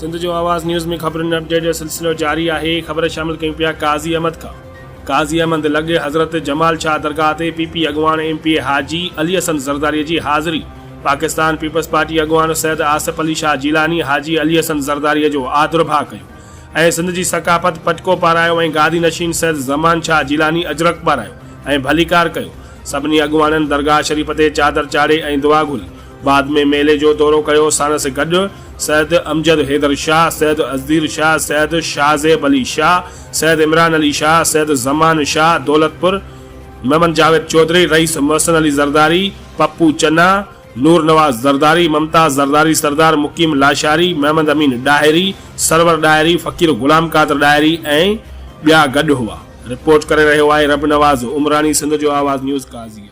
سنڌ جو آواز نيوز ۾ خبرن ۽ اپڊيٽ جو سلسلو جاري آهي، خبر شامل ڪيون پيا قاضي احمد کان. قاضي احمد لڳ حضرت جمال شاهه درگاهه تي پي پي اڳواڻ M P A Haji Ali Hassan Zardari جي حاضري، پاڪستان پيپلز پارٽي اڳواڻ سيد آصف علي شاهه جيلاني حاجي علي حسن زرداري جو آڌرڀاء ڪيو ۽ سنڌ جي ثقافت پٽڪو پارايو ۽ گادي نشين سيد زمان شاهه جيلاني اجرڪ پارايو ۽ ڀليڪار ڪيو. سڀني اڳواڻن درگاهه شريف تي چادر چاڙهي ۽ دعا گهري. بعد ۾ ميلي جو دورو ڪيو ساڻس گڏ سيد امجد حيدر شاهه، سيد ازدير شاهه، سيد شاهزيب علي شاهه، سيد عمران علي شاهه، سيد زمان شاهه دولتپور، محمد جاويد چوڌري، رئيس محسن علي زرداري، پپو چنا، نور نواز زرداري، ممتاز زرداري، سردار مقيم لاشاري، محمد امين ڏاهري، سرور ڏاهري، فقير غلام قادر ڏاهري ۽ ٻيا گڏ هئا. رپورٽ ڪري رهيو آهي ربنواز عمراڻي سنڌ جو آواز نيوز قاضي.